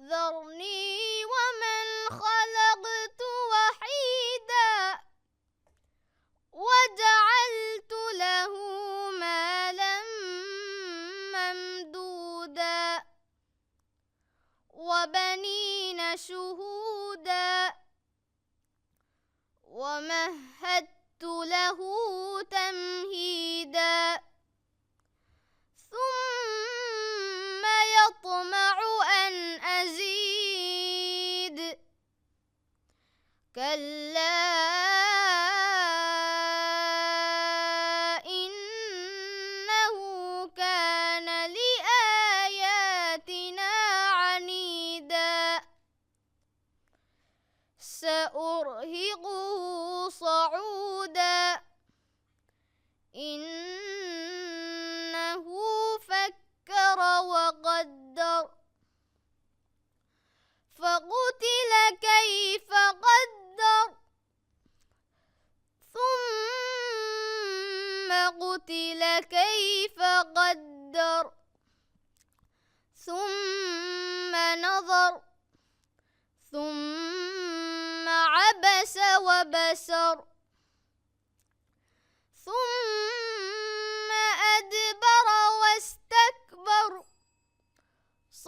ذرني ومن خلقت وحيدا، وجعلت له مالا ممدودا، وبنين شهودا، كلا إنه كان لآياتنا عنيدا. سأرهقه صعودا. إنه فكر وقدر. فقتل كيف قدر. ثم قتل كيف قدر. ثم نظر. ثم عبس وبسر. ثم أدبر واستكبر.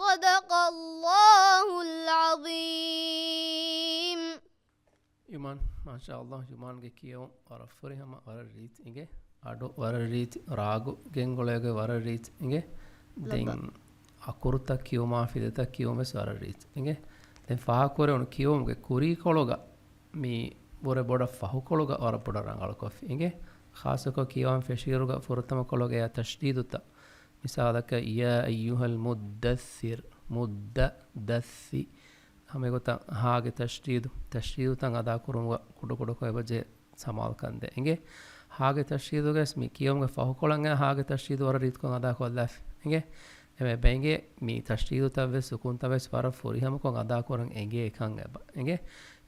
صدق الله العظيم. ޔުމާން، މާޝާﷲ، ޔުމާންގެ ކިޔެވުން ވަރަށް ފުރިހަމަ، ވަރަށް ރީތި އިނގޭ. އަޑު ވަރަށް ރީތި، ރާގު ގެންގުޅޭގޮތް ވަރަށް ރީތި އިނގޭ. ދެން ލައްބަ. އަކުރުތައް ކިޔުމާ ފިލިތައް ކިޔުމަށް ވެސް ވަރަށް ރީތި އިނގޭ. ދެން ފާހަގަކުރެވުނު ކިޔެވުމުގެ ކުރީކޮޅުގަ މި ވުރެ ބޮޑަށް ފަހުކޮޅުގަ ވަރަށް ބޮޑަށް ރަނގަޅުކޮށްފި އިނގޭ. ޚާއްޞަކޮށް ކިޔަވާން ފެށިއިރުގަ ފުރަތަމަ ކޮޅުގަ އެއާ ތަޝްދީދުތައް. މިސާލަކަށް، يا أيها المدثر، މުއްދަ، ދައްސި. ހަމަ އެގޮތަށް ހާގެ ތަޝްދީދު، ތަޝްދީދުތައް އަދާކުރުމުގަ ކުޑަކުޑަކޮށް އެބަޖެހޭ ސަމާލުކަން ދޭ އިނގޭ. ހާގެ ތަޝްދީދުގައި މި ކިޔެވުމުގެ ފަހުކޮޅަށް އެ ހާގެ ތަޝްދީދު ވަރަށް ރީތިކޮށް އަދާކޮށްލާފި އިނގޭ. އެމެ ބެނގޭ މި ތަޝްދީދުތައް ވެސް ސުކޫންތައް ވެސް ވަރަށް ފުރިހަމަކޮށް އަދާކުރަން އެނގޭ ކަން އެބަ އިނގޭ.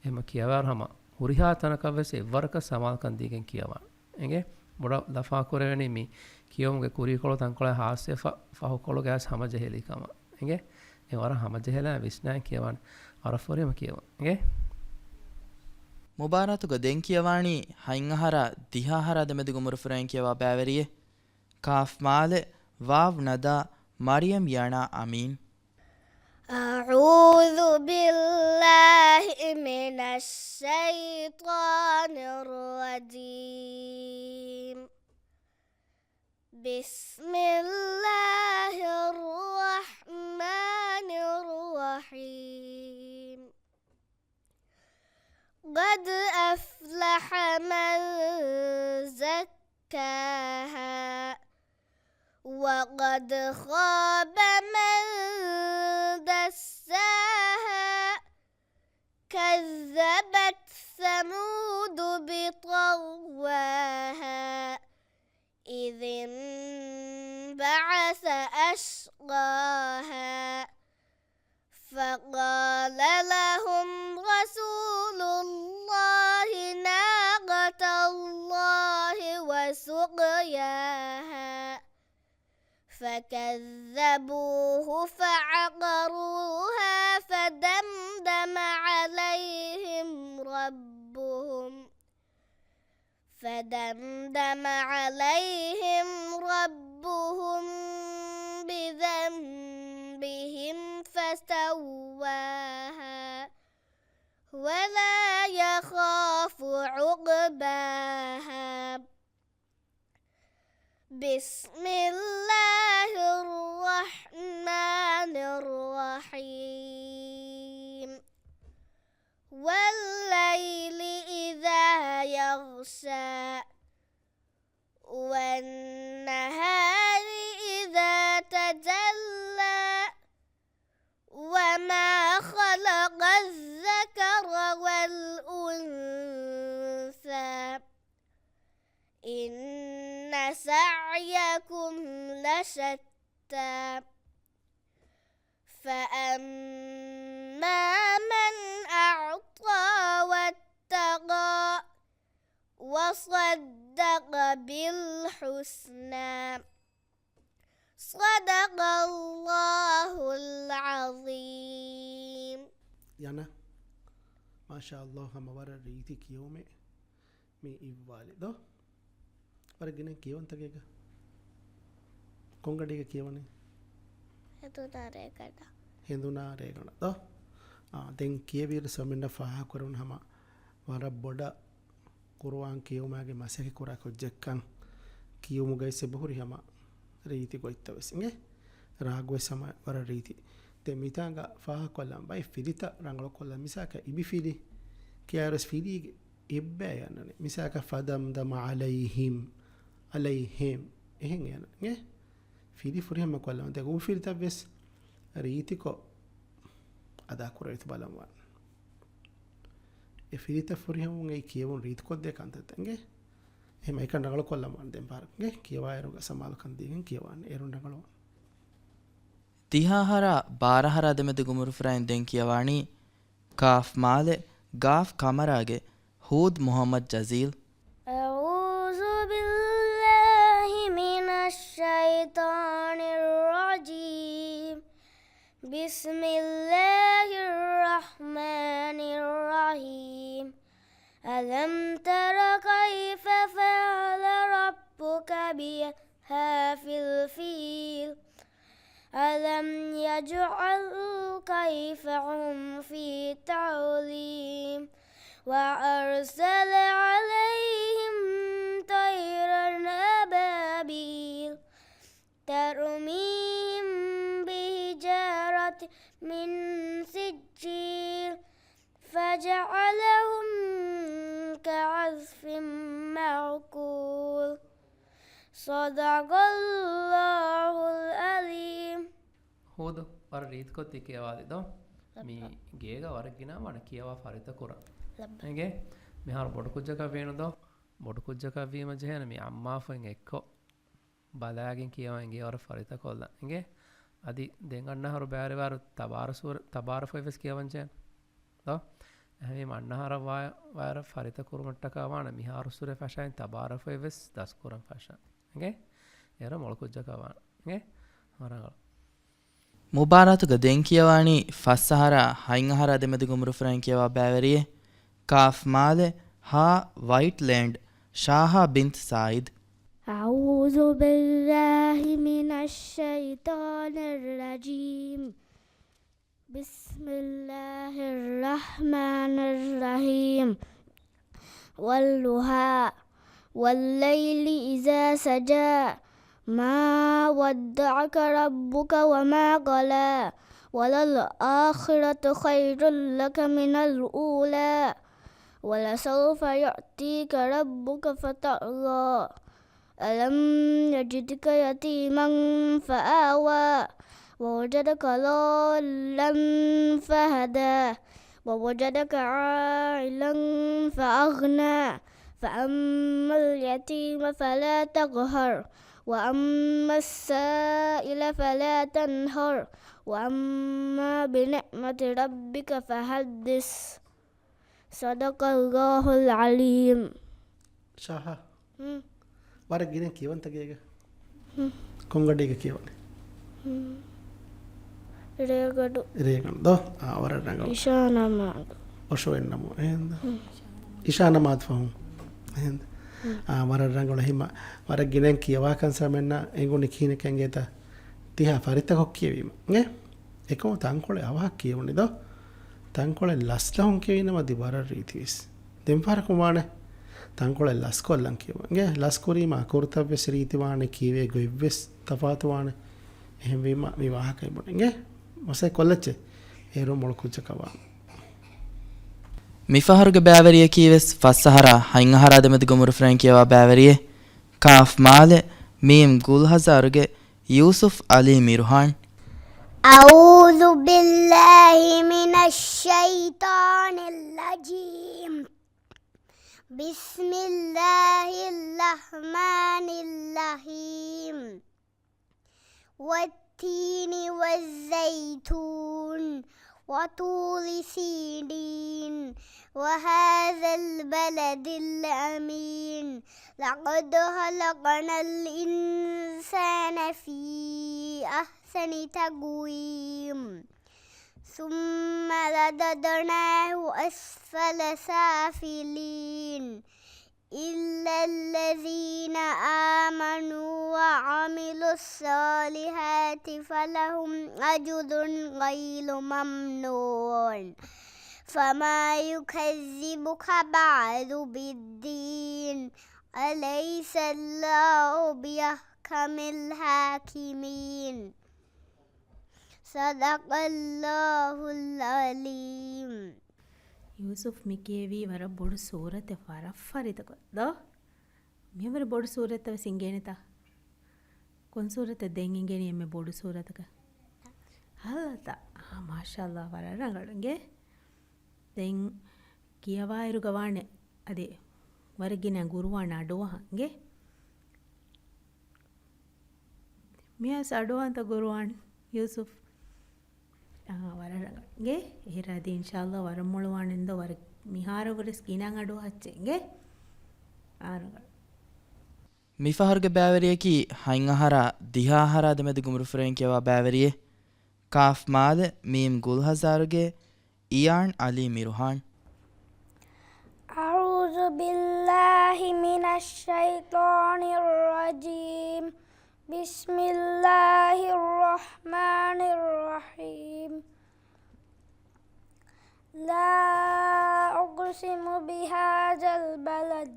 އެހެން ކިޔަވާއިރު ހަމަ ހުރިހާ ތަނަކަށް ވެސް އެއްވަރަކަށް ސަމާލުކަން ދީގެން ކިޔަވާނެ އިނގޭ. ބޮޑަށް ލަފާކުރެވެނީ މި ކިޔެވުމުގެ ކުރީކޮޅު ތަންކޮޅެއް ހާއްސަވެފަ ފަހުކޮޅުގައި ހަމަޖެހިލި ކަމަށް އިނގޭ. އެ ވަރަށް ހަމަޖެހިލާ ވިސްނާ ކިޔަވާނެ. ވަރަށް ފުރިހަމަ ކިޔެވުން އިނގޭ. މުބާރާތުގަ ދެން ކިޔަވާނީ ހަތް އަހަރާ ދިހަ އަހަރާ ދެމެދުގެ އުމުރުފުރާއިން ކިޔަވާ ބައިވެރިއެއް. ކާފް މާލެ، ވާވް ނަދާ، މަރިޔަމް ޔަނާ އަމީން. أعوذ بالله من الشيطان الرجيم. بسم الله الرحمن الرحيم. قد أفلح من زكاها وقد خاب من دساها. كذبت ثمود بطغواها إذ انبعث أشقاها. فقال لهم رسول الله ناقة الله وسقياها. فكذبوه فعقروها فدمدم عليهم ربهم، فدمدم عليهم ربهم بذنبهم فسواها ولا يخاف عقباها. بسم الله الرحمن الرحيم. والليل إذا يغشى. والنهار إذا تجلى. وما خلق الذكر والأنثى. إن سعيكم لشتى. فأما من أعطى واتقى. وصدق بالحسنى. صدق الله العظيم. ޔަނާ، މާޝާﷲ، ހަމަ ވަރަށް ރީތި ކިޔެވުމެއް މި އިއްވާލި ދޯ؟ ވަރަށް ގިނަ ކިޔެވުންތަކެއްގަ. ކޮން ގަޑީގަ ކިޔެވަނީ؟ ހެނދުނާ ރޭގަނޑަށް. ހެނދުނާ ރޭގަނޑަށް ދޯ؟ އާ، ދެން ކިޔެވިއިރު ސަމިންނަށް ފާހަގަކުރެވުނު ހަމަ ވަރަށް ބޮޑަށް ޤުރުއާން ކިޔެވުމާގެ މަސައްކަތް ކުރާ ކުއްޖެއްކަން، ކިޔުމުގައި އެބަހުރި ހަމަ ރީތި ގޮތްތައް ވެސް އިނގޭ. ރާގުވެސް ހަމަ ވަރަށް ރީތި. ދެން މިތާނގަ ފާހަގަކޮށްލަން ބައެއް ފިލިތައް ރަނގަޅުކޮށްލަން، މިސާލަކަށް އިބިފިލި، ކިޔާއިރުވެސް ފިލީގެ އެއްބައި އަންނަނީ. މިސާލަކަށް، ފަދަމްދަމަ ޢަލައިހިމް، ޢަލައިހިމް. އެހެން އެ އަންނަނީ. އެ ފިލީ ފުރިހަމަ ކޮށްލަމާ. ދެން އުމު ފިލިތައް ވެސް ރީތިކޮށް އަދާ ކުރެވިތަ ބަލަން ވާނެ. އެ ފިލިތައް ފުރިހަމަވުން އެއީ ކިޔެވުން ރީތިކޮށްދޭ ކަންތައްތައް އިނގޭ. އެހެން އެކަން ރަނގަޅު ކޮށްލަމާ ދެން ފަހަރަކު އިނގޭ. ކިޔަވާއިރުގަ ސަމާލުކަން ދީގެން ކިޔަވާނެ. އޭރުން ރަނގަޅުވާނެ. ދިހަ އަހަރާ ބާރަ އަހަރާ ދެމެދު ގުމުރުފުރާއިން ދެން ކިޔަވާނީ ކާފް މާލެ ގާފް ކަމަރާގެ ހޫދް މުޙައްމަދު ޖަޒީލް. أعوذ بالله من الشيطان الرجيم. بسم الله الرحمن الرحيم. ألم تر كيف فعل ربك بأصحاب الفيل. ألم يجعل كيدهم في تضليل. وأرسل عليهم طيرا أبابيل. ترميهم بحجارة من سجيل. فجعلهم كعصف مأكول. صدق الله العظيم. ހޫދު، ވަރަށް ރީތިކޮށް ތި ކިޔަވާލި ދޯ؟ މި ލައްބަ. ގޭގަ ވަރަށް ގިނަ ވާނެ ކިޔަވާ ފަރިތަ ކުރަން. ލައްބަ. އެނގޭ؟ މިހާރު ބޮޑު ކުއްޖަކަށް ވީނު ދޯ؟ ބޮޑު ކުއްޖަކަށް ވީމަ ޖެހޭނެ މި އައްމާފައިން އެއްކޮށް ބަލާގެން ކިޔަވަން އެނގޭ ވަރަށް ފަރިތަކޮށްލަން. އެނގޭ؟ އަދި ދެން އަންނަ އަހަރު ބައިވެރިވާއިރު ތަބާރަ ސޫރަ، ތަބާރަފައި ވެސް ކިޔަވަން ޖެހޭނެ. ދޯ؟ އެހެންވީމަ އަންނަ އަހަރަށް ވާ، ވާއިރަށް ފަރިތަ ކުރުމަށްޓަކާ ވާނެ މިހާރު ސޫރަ ފަށައިން ތަބާރަފައި ވެސް ދަސްކުރަން ފަށަން. އެނގޭ؟ އޭރު މޮޅު ކުއްޖަކަށް ވާނެ. އެނގޭ؟ ވަރަށް ރަނގަޅު. މުބާރާތުގަ ދެން ކިޔަވާނީ ފަސް އަހަރާ ހަތް އަހަރާ ދެމެދު ގުމުރުފުރާއިން ކިޔަވާ ބައިވެރިއެއް. ކާފް މާލެ ހާ ވައިޓް ލޭންޑް ޝާހާ ބިންތު ސާއިދް. أعوذ بالله من الشيطان الرجيم. بسم الله الرحمن الرحيم. والضحى. والليل إذا سجى. ما ودعك ربك وما قلى. وللآخرة خير لك من الأولى. ولسوف يعطيك ربك فترضى. ألم يجدك يتيما فآوى. ووجدك ضالا فهدى. ووجدك عائلا فأغنى. فأما اليتيم فلا تقهر. وأما السائل فلا تنهر. وأما بنعمة ربك فحدث. صدق الله العظيم. ޝާހާ. ހުން. ވަރަށް ގިނަ ކިޔަވަންތަ ގޭގަ؟ ހުން. ކޮން ގަޑީގަ ކިޔަވަނީ؟ ހުން. ރޭގަޑު. ރޭގަޑު ދޯ؟ އާ، ވަރަށް ރަނގަޅު. އިޝާ ނަމާދު. އޮށޯވެން ނަމު. އެހެންދަ؟ ހުން. އިޝާ ނަމާދު ފަހުން. އެހެންދަ؟ ހުން. އާ، ވަރަށް ރަނގަޅު. ހިމަ ވަރަށް ގިނައިން ކިޔަވާކަން ސަމެންނަށް އެނގުނީ ކިހިނެއް ކަން ގޭތަ؟ ތިހާ ފަރިތަކޮށް ކިޔެވީމަ. އެ؟ އެކަމު ތަންކޮޅެއް އަވަހަށް ކިޔެވުނީ ދޯ؟ ތަންކޮޅެއް ލަސްލަހުން ކިޔެވީނަމަ އަދި ވަރަށް ރީތިވެސް. ދެން ފަހަރަކު ވާނެ ތަންކޮޅެއް ލަސްކޮށްލަން ކިޔެވުން. އިނގޭ؟ ލަސްކުރީމަ އަކުރުތައްވެސް ރީތިވާނެ، ކިޔެވޭ ގޮތްވެސް ތަފާތުވާނެ. އެހެންވީމަ މި ވާހަކަ އެބުނެ. އިނގޭ؟ މަސައްކަތް ކޮށްލައްޗޭ. އޭރު މޮޅު ކުއްޖަކަށް ވާނެ. މިފަހަރުގެ ބައިވެރިޔަކީ ވެސް ފަސް އަހަރާ ހަތް އަހަރާ ދެމެދު ގުމުރުފުރައިން ކިޔަވާ ބައިވެރިއެއް. ކާފް މާލެ މީމް ގުލް ހަޒާރުގެ ޔޫސުފް އަލީ މިރުހާން. أعوذ بالله من الشيطان الرجيم. بسم الله الرحمن الرحيم. والتين والزيتون وطور سينين وهذا البلد الأمين. لقد خلقنا الإنسان في أحسن تقويم. ثم رددناه أسفل سافلين. إلا الذين آمنوا وعملوا الصالحات فلهم أجر غير ممنون. فما يكذبك بعد بالدين. أليس الله بأحكم الحاكمين. صدق الله العظيم. ޔޫސުފް މި ކިޔެވީ ވަރަށް ބޮޑު ސޫރަތެއް، ވަރަށް ފަރިތަކޮށް ދޯ؟ މިހެންވެރި ބޮޑު ސޫރަތްތައް ވެސް އިނގޭނެތާ؟ ކޮން ސޫރަތެއް ދެން އިނގޭނީ އެންމެ ބޮޑު ސޫރަތަކަށް؟ ހައްލަތަ؟ އާ، މާޝާﷲ، ވަރަށް ރަނގަޅު އިނގޭ. ދެން ކިޔަވާއިރުގަ ވާނެ އަދި ވަރަށް ގިނަ ގުރުއާން އަޑުއަހަން އިނގޭ. މިޔާސް އަޑުއަހަންތަ ގުރުއާން ޔޫސުފް؟ އާ، ވަރަށް ރަނގަޅު އިނގޭ. އެހެރަ އަދި އިންޝާﷲ ވަރަށް މޮޅުވާނެ ދޯ، ވަރަށް މިހާރަށް ވުރެސް ގިނަ އަޑު އަހައްޗެ އިނގޭ. އާ، ރަނގަޅު. މިފަހަރުގެ ބައިވެރިޔަކީ ހަތް އަހަރާ ދިހަ އަހަރާ ދެމެދު ގުމުރުފުރެއިން ކިޔަވާ ބައިވެރިއެއް. ކާފް މާލެ މީމް ގުލްހަޒާރުގެ އިޔާން އަލީ މިރުހާން. أعوذ بالله من الشيطان الرجيم. بسم الله الرحمن الرحيم. لا أقسم بهذا البلد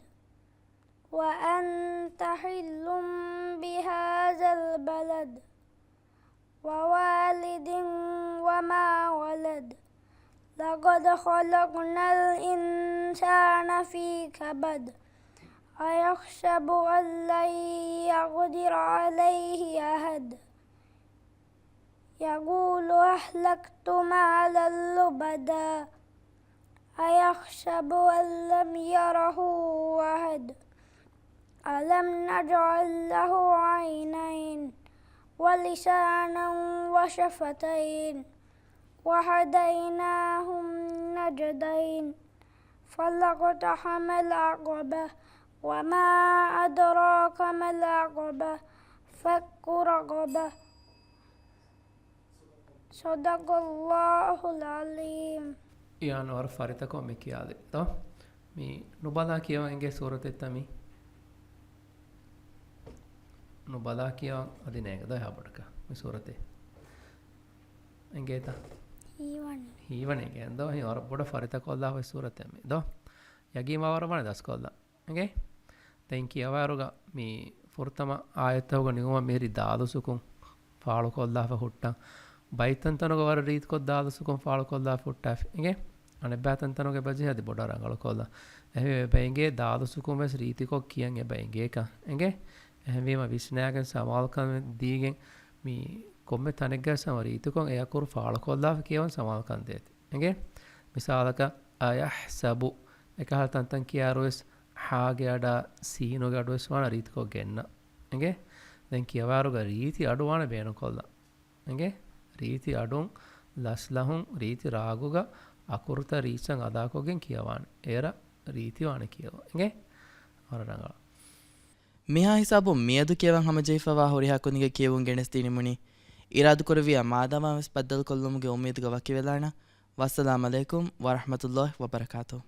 وأنت حل بهذا البلد ووالد وما ولد لقد خلقنا الإنسان في كبد أيحسب أن لن يقدر عليه أحد يقول أهلكت مالا لبدا أيحسب أن لم يره أحد ألم نجعل له عينين ولسانا وشفتين وهديناه النجدين فلا اقتحم العقبة وما أدراك ما العقبة فك رقبة صدق الله العظيم. އިޔާން ވަރަށް ފަރިތަކޮށް މި ކިޔާލި ދޯ؟ މި ނުބަލާ ކިޔަވަން އެނގޭ ސޫރަތެއްތަ މި؟ ނުބަލާ ކިޔަވަން އަދި ނޭނގެ ދޯ އެހާ ބޮޑަކަށް މި ސޫރަތެއް. އެނގޭތަ؟ ހީވަނީ. ހީވަނީ އެނގޭ ދޯ؟ ހީ ވަރަށް ބޮޑަށް ފަރިތަކޮށްލާފައި ސޫރަތެއް މި ދޯ؟ ޔަގީން ވާވަރަށް ވަނީ ދަސްކޮށްލާ. އެނގޭ؟ ދެން ކިޔަވާއިރުގަ މި ފުރަތަމަ އާޔަތްތަކުގަ ނިމުމަށް މިހިރީ ދާލު ސުކުން ފާޅުކޮށްލާފަ ހުއްޓަން. ބައިތަންތަނުގަ ވަރަށް ރީތިކޮށް ދާލު ސުކުން ފާޅުކޮށްލާފަ ހުއްޓާފި. އެނގޭ؟ އަނެއްބައިތަންތަނުގަ އެބަޖެހޭ އަދި ބޮޑަށް ރަނގަޅުކޮށްލާ. އެހެންވެ އެބަ އެނގޭ ދާލު ސުކުން ވެސް ރީތިކޮށް ކިޔަން އެބަ އެނގޭކަން. އެނގޭ؟ އެހެންވީމަ ވިސްނާގެން ސަމާލުކަން ދީގެން މި ކޮންމެ ތަނެއްގަ ވެސް ހަމަ ރީތިކޮށް އެ އަކުރު ފާޅުކޮށްލާފަ ކިޔަވަން ސަމާލުކަން ދޭތި. އެނގޭ؟ މިސާލަކަށް، އަޔަހްސަބު. އެކަހަލަ ތަންތަން ކިޔާއިރު ވެސް ހާގެ އަޑާ ސީނުގެ އަޑު ވެސް ވާނެ ރީތިކޮށް ގެންނަ. އެނގޭ؟ ދެން ކިޔަވާއިރުގަ ރީތި އަޑު ވާނެ ބޭނުންކޮށްލަން. އެނގޭ؟ ރީތި އަޑުން ލަސްލަހުން ރީތި ރާގުގަ އަކުރުތައް ރީއްޗަށް އަދާކޮށްގެން ކިޔަވާނެ. އޭރަށް ރީތިވާނެ ކިޔަވަން. އެނގޭ؟ ވަރަށް ރަނގަޅަށް. މިހާ ހިސާބުން މިއަދު ކިޔަވަން ހަމަޖެހިފަވާ ހުރިހާ ކުދިންގެ ކިޔެވުން ގެނެސްދިނީ މުނީ. އިރާދަކުރެއްވިއްޔާ މާދަމާ ވެސް ބައްދަލުކޮށްލުމުގެ އުއްމީދުގަ ވަކިވެލާނަން. ވައްސަލާމް އަލައިކުމް ވަރަޙްމަތުﷲ ވަބަރަކާތުހު.